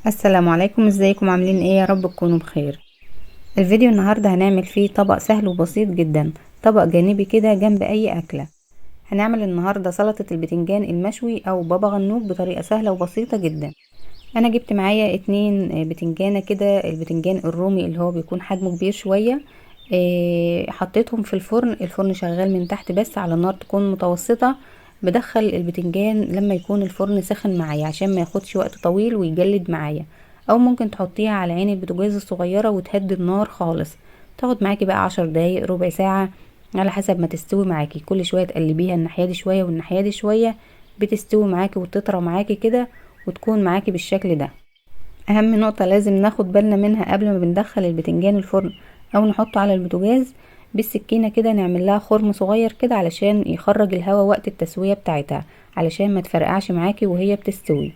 السلام عليكم، ازيكم؟ عاملين ايه؟ يا رب تكونوا بخير. الفيديو النهارده هنعمل فيه طبق سهل وبسيط جدا، طبق جانبي كده جنب اي اكله. هنعمل النهارده سلطة البتنجان المشوي او بابا غنوج بطريقة سهلة وبسيطة جدا. انا جبت معايا 2 بتنجانه كده، البتنجان الرومي اللي هو بيكون حجمه كبير شوية. حطيتهم في الفرن، الفرن شغال من تحت بس على النار تكون متوسطه. بدخل البتنجان لما يكون الفرن سخن معايا عشان ما ياخدش وقت طويل ويجلد معايا، او ممكن تحطيها على عين البوتاجاز الصغيرة وتهدي النار خالص، تاخد معاكي بقى 10 دقايق ربع ساعة على حسب ما تستوي معاكي. كل شوية تقلبيها الناحية دي شوية والناحية دي شوية، بتستوي معاكي وتطرى معاكي كده وتكون معاكي بالشكل ده. اهم نقطة لازم ناخد بالنا منها قبل ما بندخل البتنجان الفرن او نحطه على البوتاجاز، بالسكينة كده نعمل لها خرم صغير كده علشان يخرج الهواء وقت التسوية بتاعتها، علشان ما تفرقعش معاكي وهي بتستوي.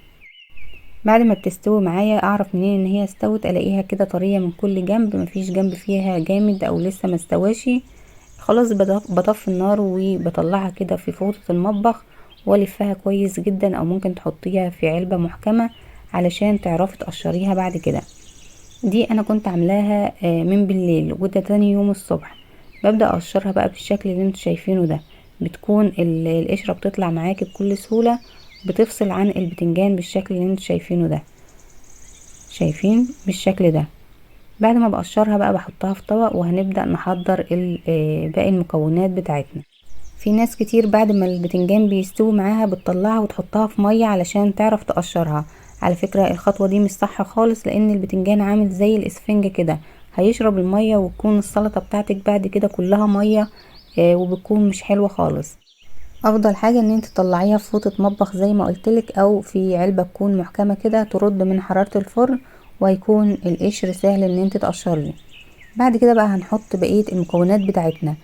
بعد ما بتستوي معايا اعرف منين ان هي استوت؟ الاقيها كده طرية من كل جنب، مفيش جنب فيها جامد او لسه ما استواشي. خلاص بطفي النار وبطلعها كده في فوطه المطبخ والفها كويس جدا، او ممكن تحطيها في علبة محكمة علشان تعرفي تقشريها بعد كده. دي انا كنت عاملاها من بالليل وده تاني يوم الصبح. ببدا اقشرها بقى بالشكل اللي انتوا شايفينه ده، بتكون القشرة بتطلع معاكي بكل سهولة، بتفصل عن البتنجان بالشكل اللي انتوا شايفينه ده، شايفين بالشكل ده. بعد ما بقشرها بقى بحطها في طبق، وهنبدا نحضر باقي المكونات بتاعتنا. في ناس كتير بعد ما البتنجان بيستوي معاها بتطلعها وتحطها في مية علشان تعرف تقشرها. على فكرة الخطوة دي مش صح خالص، لان البتنجان عامل زي الاسفنج كده، هيشرب المية وتكون السلطة بتاعتك بعد كده كلها مية، وبتكون مش حلوة خالص. افضل حاجة ان انت تطلعيها في فوطه مطبخ زي ما قلتلك، او في علبة تكون محكمة كده ترد من حرارة الفرن، وهيكون القشر سهل ان انت تقشريه. بعد كده بقى هنحط بقية المكونات بتاعتنا.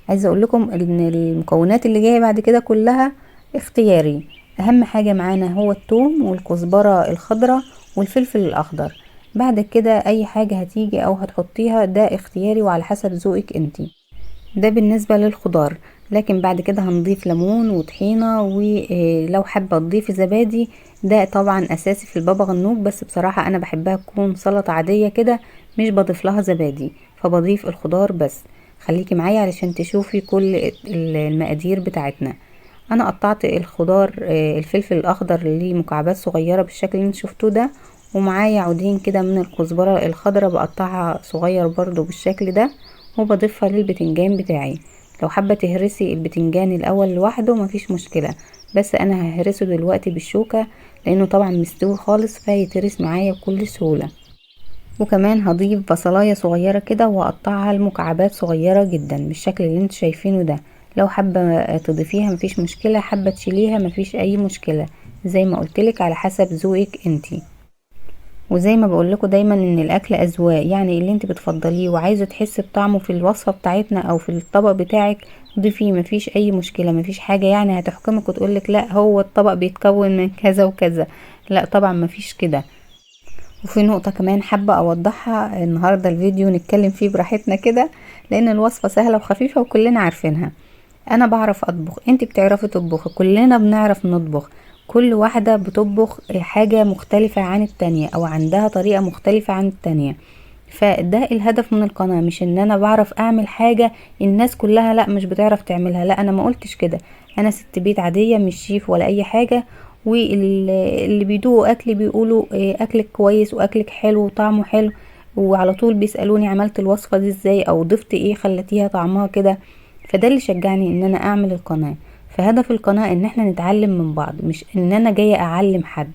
عايزه اقول لكم ان المكونات اللي جاية بعد كده كلها اختياري. اهم حاجة معانا هو الثوم والكزبره الخضراء والفلفل الاخضر. بعد كده اي حاجة هتيجي او هتحطيها ده اختياري وعلى حسب ذوقك انتي. ده بالنسبة للخضار. لكن بعد كده هنضيف ليمون وطحينه، ولو حابة تضيفي زبادي ده طبعا اساسي في البابا غنوج، بس بصراحة انا بحبها تكون سلطة عادية كده، مش بضيف لها زبادي، فبضيف الخضار بس. خليكي معايا علشان تشوفي كل المقادير بتاعتنا. انا قطعت الخضار، الفلفل الاخضر لمكعبات صغيرة بالشكل اللي انتوا شفتوه ده، ومعايا عودين كده من الكزبره الخضراء بقطعها صغير برضو بالشكل ده، وبضيفها للبتنجان بتاعي. لو حابة تهرسي البتنجان الاول لوحده مفيش مشكلة، بس انا ههرسه دلوقتي بالشوكة لانه طبعا مستوي خالص فيتهرس معايا بكل سهولة. وكمان هضيف بصلايه صغيرة كده واقطعها لمكعبات صغيرة جدا بالشكل اللي انتوا شايفينه ده. لو حابة تضيفيها مفيش مشكلة، حابة تشيليها مفيش اي مشكلة، زي ما قلتلك على حسب ذوقك انتي. وزي ما بقول لكم دايما ان الاكل اذواق، يعني اللي انت بتفضليه وعايزه تحسي بطعمه في الوصفة بتاعتنا او في الطبق بتاعك ضيفيه، مفيش اي مشكلة، مفيش حاجة هتحكمك وتقولك لا هو الطبق بيتكون من كذا وكذا، لا طبعا مفيش كده. وفي نقطة كمان حابة اوضحها النهارده، الفيديو نتكلم فيه براحتنا كده لان الوصفة سهلة وخفيفة وكلنا عارفينها. انا بعرف اطبخ، انت بتعرفي تطبخي، كلنا بنعرف نطبخ، كل واحدة بتطبخ حاجة مختلفة عن التانية او عندها طريقة مختلفة عن التانية. فده الهدف من القناة، مش ان انا بعرف اعمل حاجة الناس كلها لا مش بتعرف تعملها، لا انا ما قلتش كده. انا ست بيت عادية مش شيف ولا اي حاجة، واللي بيدوقوا اكلي بيقولوا اكلك كويس واكلك حلو وطعمه حلو، وعلى طول بيسألوني عملت الوصفة دي ازاي او ضفت ايه خلتيها طعمها كده. فده اللي شجعني ان انا اعمل القناة. فهدف القناة ان احنا نتعلم من بعض، مش ان انا جاية اعلم حد.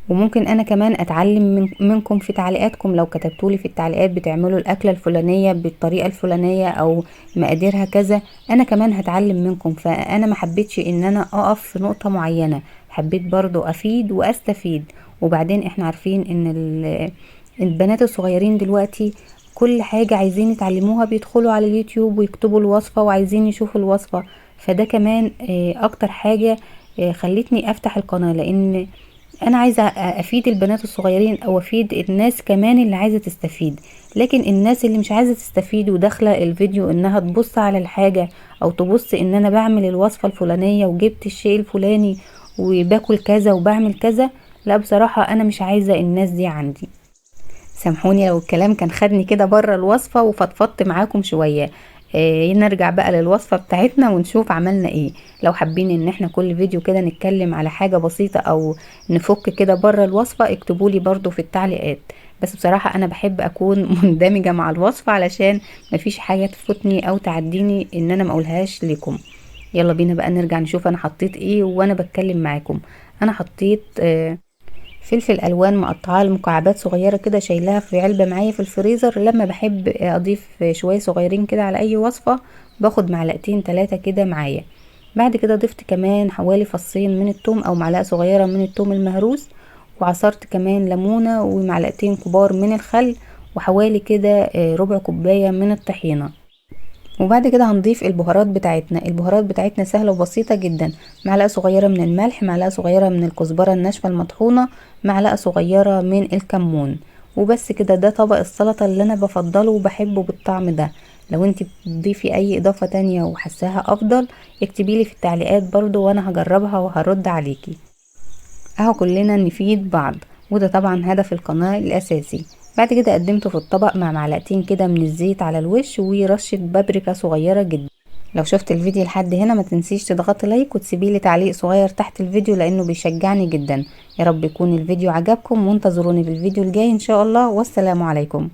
وممكن انا كمان اتعلم منكم في تعليقاتكم، لو كتبتولي في التعليقات بتعملوا الاكلة الفلانية بالطريقة الفلانية او مقاديرها كذا، انا كمان هتعلم منكم. فانا ما حبيتش ان انا اقف في نقطة معينة، حبيت برضو افيد واستفيد. وبعدين احنا عارفين ان البنات الصغيرين دلوقتي كل حاجة عايزين يتعلموها بيدخلوا على اليوتيوب ويكتبوا الوصفة وعايزين يشوفوا الوصفة. فده كمان، اكتر حاجة، خلتني افتح القناة، لان انا عايزة افيد البنات الصغيرين او افيد الناس كمان اللي عايزة تستفيد. لكن الناس اللي مش عايزة تستفيد وداخلة الفيديو انها تبص على الحاجة او تبص ان انا بعمل الوصفة الفلانية وجبت الشيء الفلاني وباكل كذا وبعمل كذا، لا بصراحة انا مش عايزة الناس دي عندي. سامحوني لو الكلام كان خدني كده بره الوصفة وفضفضت معاكم شوية. نرجع بقى للوصفة بتاعتنا ونشوف عملنا ايه. لو حابين ان احنا كل فيديو كده نتكلم على حاجة بسيطة او نفك كده بره الوصفة اكتبولي برضو في التعليقات، بس بصراحة انا بحب اكون مندمجة مع الوصفة علشان مفيش حاجة تفوتني او تعديني ان انا ما اقولهاش لكم. يلا بينا بقى نرجع نشوف انا حطيت ايه وانا بتكلم معاكم. انا حطيت فلفل الوان مقطعاه لمكعبات صغيره كده، شايلاها في علبه معايا في الفريزر، لما بحب اضيف شويه صغيرين كده على اي وصفه باخد معلقتين 3 كده معايا. بعد كده ضفت كمان حوالي فصين من التوم او معلقه صغيره من التوم المهروس، وعصرت كمان ليمونه ومعلقتين كبار من الخل، وحوالي كده ربع كوبايه من الطحينه. وبعد كده هنضيف البهارات بتاعتنا. البهارات بتاعتنا سهلة وبسيطة جدا، معلقة صغيرة من الملح، معلقة صغيرة من الكزبرة الناشفة المطحونة، معلقة صغيرة من الكمون، وبس كده. ده طبق السلطة اللي انا بفضله وبحبه بالطعم ده. لو انت بتضيفي اي اضافة تانية وحساها افضل اكتبيلي في التعليقات برضو وانا هجربها وهرد عليكي. اهو كلنا نفيد بعض، وده طبعا هدف القناة الاساسي. بعد كده قدمته في الطبق مع معلقتين كده من الزيت على الوش ورشة بابريكا صغيرة جدا. لو شفت الفيديو لحد هنا ما تنسيش تضغطي لايك وتسيبي لي تعليق صغير تحت الفيديو لانه بيشجعني جدا. يا رب يكون الفيديو عجبكم، وانتظروني في الفيديو الجاي ان شاء الله، والسلام عليكم.